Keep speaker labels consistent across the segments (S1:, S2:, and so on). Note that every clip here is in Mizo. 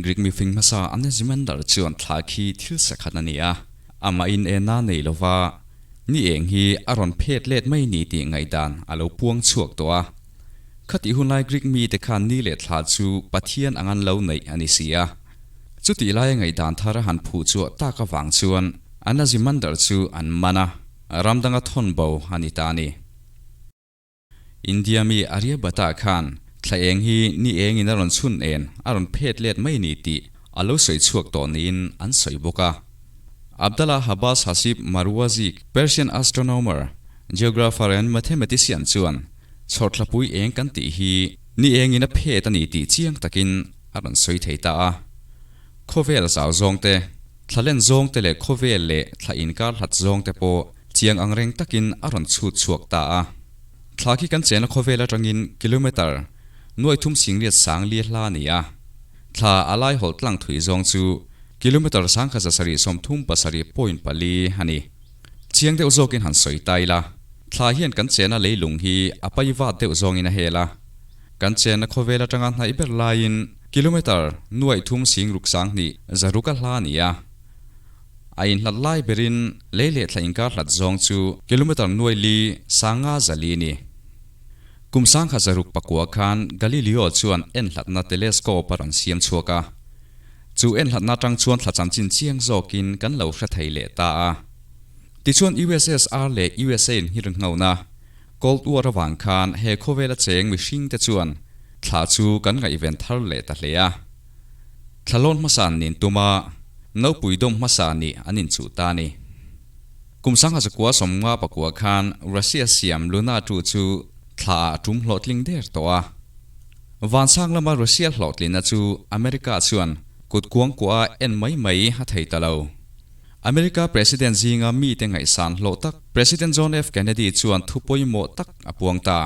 S1: Greek mifing hmasa Anaximander chuan thla khi thil sakhat a ni a, amah in ena nei lova ni eng hi a rawn phet let mai ni tih ngaihdan a lo puang chhuak tawh a. Khatih hunlai Greek mite khan ni leh thla chu Pathian ang an lo neih a ni si a. Chutih laia ngaihdan thar a han phuh chhuah tak avang chuan Anaximander chu an man a, ram danga thawn bo a ni ta a ni. India mi Aryabhata khan thla eng hi ni engin a rawn chhun en a rawn phet let mai ni tih a lo sawi chhuak tawh niin an sawi bawk a. Abdallah Habas Hasib Marwazi, Persian astronomer, geographer and mathematician chuan chhawrthlapui eng kan tih hi ni engin a phet a ni tih chiang takin a rawn sawi thei ta a. Khawvel zau zawng te, thla len zawng te leh khawvel leh thla inkar hlat zawng te pawh chiang ang reng takin a rawn chhut chhuak ta a. Thla khi kan chena khawvel atangin kilometre nuai thum singriat sang li hla a ni a. Thla a lai hawlh tlang thui zawng chu kilometre sangkhat zasarih sawmthum pasarih point pali a ni. Chiang deuh zawkin han sawi ta ila, thla hian kan chena leilung hi a pai vat deuh zawngin a hel a. Kan chenna khawvel atanga hnaih ber laiin kilometre nuaih thum sing ruk sang hnih zaruk a hla a ni a. A inhlat lai berin lei leh thla inkar hlat zawng chu kilometre nuaih li sang nga zali a ni. Kum sangkhat zaruk pakua khan Galileo chuan enhlatna telescope a rawn siam chhuak a. Chu enhlatna atang chuan thla chanchin chiang zawkin kan lo hre thei leh ta a. Tichuan USSR leh USA in nghirnghauna Cold War avang khan he khawvela cheng mihring te chuan thla chu kan ngaihven thar leh ta hle a. Thla lawn hmasa nin tuma nopui dawm hmasa nih an inchuh ta a ni. Kum sangha zakua sawmnga pakua khan Russia siam Luna tu chu thla ah a tum hlawhtling der tawh a. Vansang lama Russia hlawhtlinna chu America chuan kut kuangkuah a en mai mai a thei ta lo. America President zinga mite ngaihsan hlawh tak President John F. Kennedy chuan thu pawimawh tak a puang ta.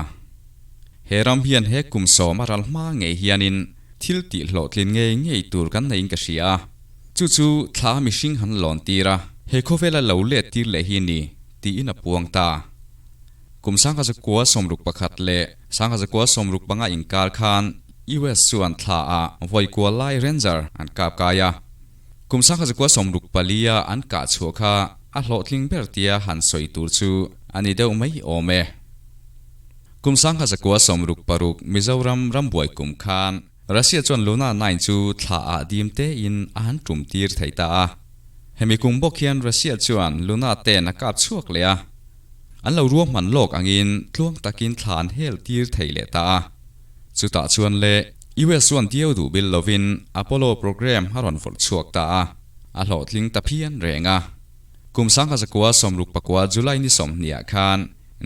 S1: He ram hian he kum sawm a ral hma ngei hianin thil tih hlawhtlin ngei ngei tur kan neiin ka hria a, chu chu thla mihring han lawn tir a, he khawvela lo let tir leh hi ni, tiin a puang ta. Kum 1961 leh 1965 inkar khan US chuan thla ah vawi kual lai Ranger an kap kai a. Kum 1964 a an kah chhuah kha a hlawhtling ber tia han sawi tur chu a ni deuh mai awm e. Kum 1966 Mizoram rambuai kum khan Russia chuan Luna 9 chu thla ah dim tein a han tum tir thei ta a. Hemi kum bawk hian Russia chuan Luna ten a kap chhuak leh a. An lo ruahman lawk angin tluang takin thla an hel tir thei leh ta a. Chutah chuan le US chuan diau duh bil lovin Apollo program a rawn vawrh chhuak ta a, a hlawhtling ta phian reng a. Kum 1964 July ni sawmhnih ah khan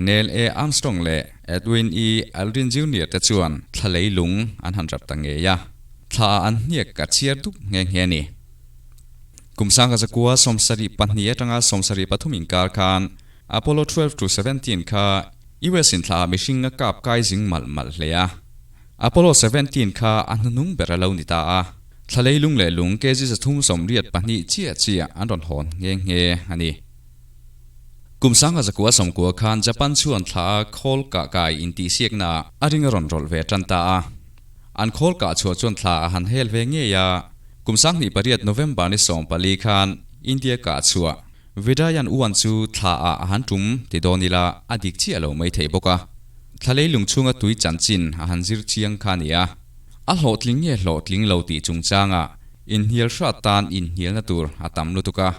S1: Neil A. Armstrong leh Edwin E. Aldrin Junior te chuan thla leilung an han rap ta ngei a, thla ah an hniak a chhiar dup nghe nghe a ni. Kum 1972 atanga 73 inkar khan Apollo 12 to 17 kha US in thla ah mihring a kap kai zing malh malh hle a. Apollo 17 kha a hnuhnung ber a lo ni ta a, thla leilung leh lung kg 382 chiah chiah an rawn hawn nghe nghe a ni. Kum 1990 khan Japan chuan thla a khawl kah kai intihsiakna ah a ring a rawn rawlh ve tan ta a. An khawl kah chhuah chuan thla a han hel ve ngei a, kum 2008 November ni 14 khan India kah chhuah Vidayan uan chu thla ah a han tum ti dawn ila a dik chiah lo mai thei bawk a. Thla leilung chhunga tui chanchin a han zir chiang kha a ni a. A hlawhtling nge hlawhtling lo tih chungchangah inhnial hrat tan inhnialna tur a tam lutuk a,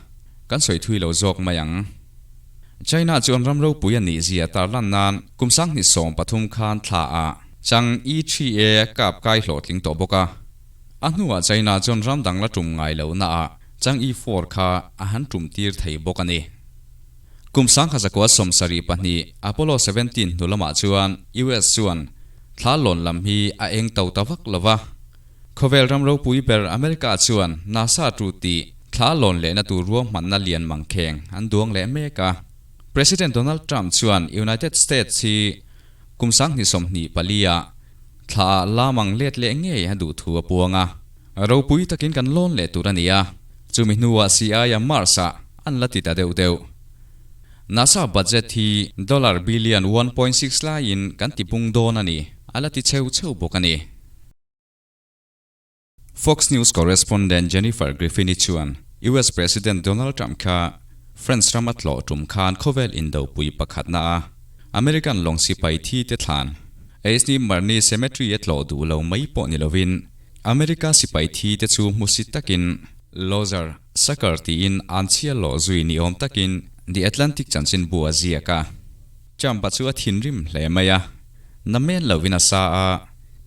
S1: kan sawi thui lo zawk mai ang. China chu an ram ropui a nih zia tarlan nan kum 2013 khan thla ah Chang E 3A kap kai hlawhtling tawh bawk a. A hnuah China chuan ram dang la tum ngai lohna ah Chang E 4 kha a han tum tir thei bawk a ni. Kum 1972 Apollo 17 hnu lamah chuan US chuan thla lawn lam hi a eng to ta vak lo va. Khawvel ram ropui ber America chuan NASA tu tih thla lawn lehna tur ruahmanna lian mangkheng an duang leh mek a. President Donald Trump chuan United States hi kum 2024 ah thla ah lamang let leh ngei a duh thu a puang a. Ropui takin kan lawn leh tur a ni a, chumi hnuah CI-a Mars-ah an la ti ta deuh deuh. NASA budget hi dollar billion 1.6 laiin kan tipung dawn a ni, a la ti cheu cheu bawk a ni. Fox News correspondent Jennifer Griffin-i chuan US President Donald Trump kha France rama tlawh tum khan khawvel indopui pakhatna a American lawng sipai thi te thlan Aisni Marni Cemetery a tlawh duh lo mai pawh ni lovin America sipai thi te chu hmusi takin Loser, Sucker tiin an chhia lawh zui ni awm takin The Atlantic chanchinbu a ziak a. Trump-a chu a thinrim hle mai a. Namen lovin a sa a,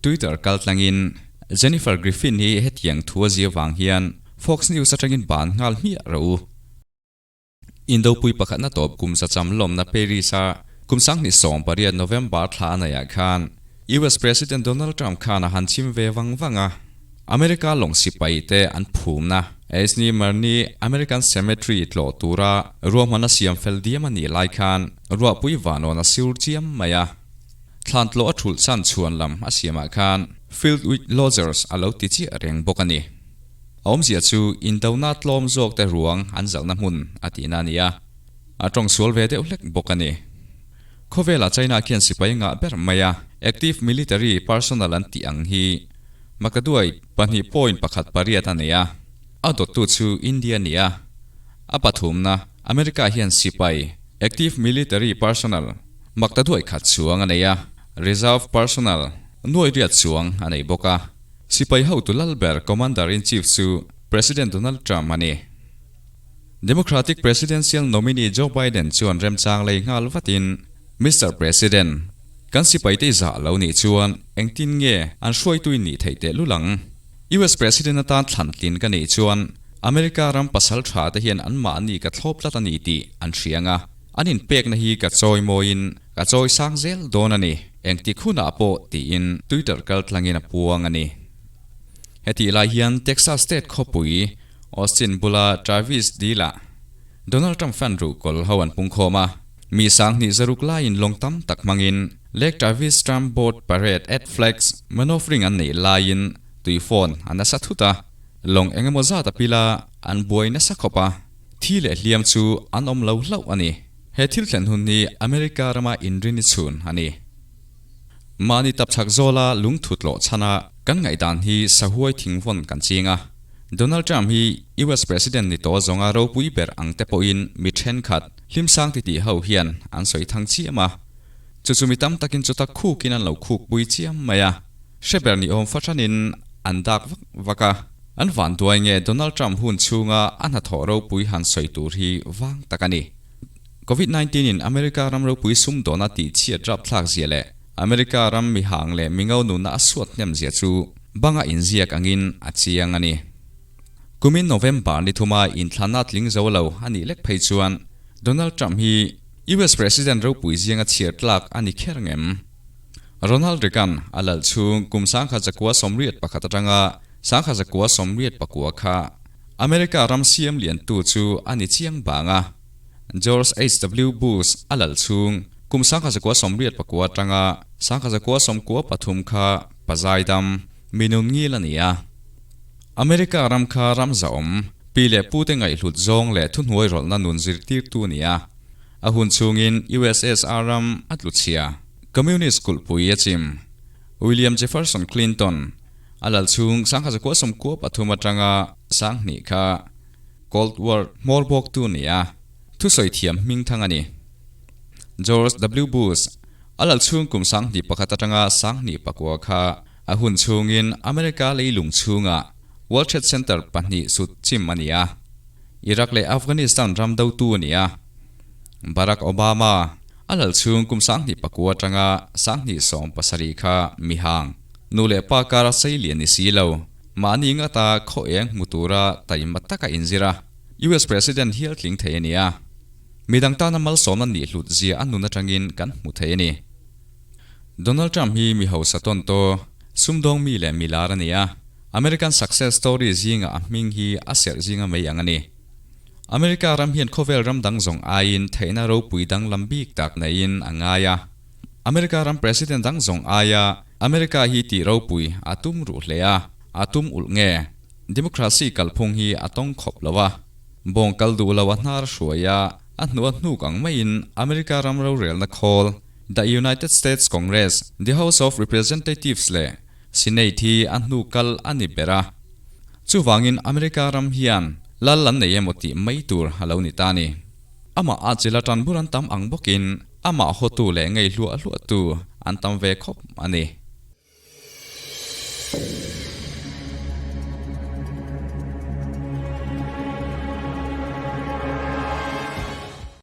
S1: Twitter kaltlangin Jennifer Griffin hi hetiang thu a zia vang hian Fox News atangin ban nghal hmiah rawh u. Indopui pakhatna tawp kum zacham lawmna Paris-a kum 2018 November thla a neihah khan US President Donald Trump khan a han chim ve vang vang a. America lawng sipai te an phumna Aisni Marni American Cemetery tlawh tura ruahman a siam fel diam a nih lai khan ruahpui vanawn a sur chiam mai a. Thlan tlawh a thulh chan chhuan lam a siamah khan Filled with Losers a lo ti chiah reng bawk a ni. A awmzia chu indona tlawm zawk te ruang an zalhna hmun a tihna a ni a, a tawng sual ve deuh hlek bawk a ni. Khawvelah China khian sipai ngah ber mai a, active military personnel an tih ang hi Makaduai 2.18 a nei a, a dawttu chu India a ni a, a pathumna America hian sipai active military personnel Makta duai khat chuang a nei a, Reserve Personnel nuai riat chuang a nei bawk a. Sipai hotu lalber Commander-in-Chief chu President Donald Trump a ni. Democratic Presidential nominee Joe Biden chuan remchang lei nghal vatin, Mister President, kan sipaite i zah lo nih chuan engtin nge an hruaitu in nih theih tehlul ang? US President atan thlan tlin ka nih chuan America ram pasal tha te hian anmahni ka thlawp tlat a ni tih an hria ang a. An inpekna hi ka chawi mawiin ka chawi sang zel dawn a ni, engtik hunah pawh tiin Twitter kaltlangin a puang a ni. Hetih lai hian Texas state khawpui Austin bula Travis Deal-ah Donald Trump fan ruhkawl ho an pungkhawm a, mi 20,600 laiin lawng tam tak hmangin Lake Travis Trump Boat Parade at Flags maneuvering an neih laiin tui phone a nasa thut a, lawng engemaw zat a pil a, an buai nasa khawp a. Thi leh hliam chu an awm lo hlauh a ni. He thil thlen hun hi America rama inrini chhun a ni. Mahni tapchhak zawla lungthu tlawh chhana kan ngaihdan hi sahuai thingvawn kan ching a. Donald Trump hi US President ni tawh zawnga ropui ber ang te pawhin mi thenkhat hlimsang titih ho hian an sawi thang chiam a. Chu chu mi tam takin chuta khukin an lo khukpui chiam mai a. Hre ber ni awm fahranin an dak vak vak a. An vanduai nge Donald Trump hun chhunga a hnathawh ropui han sawi tur hi vang tak a ni. Covid 19 in America ram ropui sumdawna tih chhiat rapthlak zia leh America ram mihang leh mingo nunna a suat hnem zia chu banga inziak angin a chiang a ni. Kumin November ni thuma inthlanna tling zo lo a nih lek phei chuan Donald Trump hi US President ropui zianga chhiar tlak a ni kher ngem? Ronald Reagan a lal chhung kum 1981 atanga 1989 kha America ram siam liantu chu a ni chiang bang a. George HW Bush a lal chhung kum 1989 atanga 1993 kha pazaidam minun ngil a ni a. America ram kha ram zahawm, pi leh pute ngaihhlut zawng leh thuhnuai rawlhna nun zirtirtu a ni a. A hun chhungin USSR ram a tlu chhia. Communist kulhpui a chim. William Jefferson Clinton a lal chhung 1993 atanga 2000 kha Cold War hmawr bawktu a ni a, thusawi thiam hming thang a ni. George W. Bush a lal chhung kum 2001 atanga 2009 kha a hun chhungin America leilung chhungah World Trade Center pahnih sut chim a ni a, Iraq leh Afghanistan ram dotu a ni a. Barack Obama a lal chhung kum 2009 atanga 2017 kha mihang, nu leh pa kara sei lian ni si lo, mahni ngata khaw eng hmu tura taima taka inzir a, US President hial tling thei a ni a. Midang tana malsawmna nih hlut zia a nun atangin kan hmu thei a ni. Donald Trump hi mi hausa tawn taw, sumdawng mi leh milar a ni a, American success story zinga a hming hi a serh zinga mai ang a ni. America ram hian khawvel ram dang zawng aiin theihna ropui danglam bik tak neiin a ngai a. America ram President dang zawng aia America hi tih ropui a tum ruh hle a, a tum ulh nge? Democracy kalphung hi a tawng khawp lo a, bawng kal duh lo a hnar hruai a. A hnua hnuk ang maiin America ram rorelna khawl, The United States Congress, The House of Representatives leh Senate hi a hnu kal a ni ber a. Chuvangin America ram hian lal an nei emaw tih mai tur a lo ni ta a ni. Amah a chila tan bur an tam ang bawkin amah hawtu leh ngei hluah hluahtu an tam ve khawp a ni.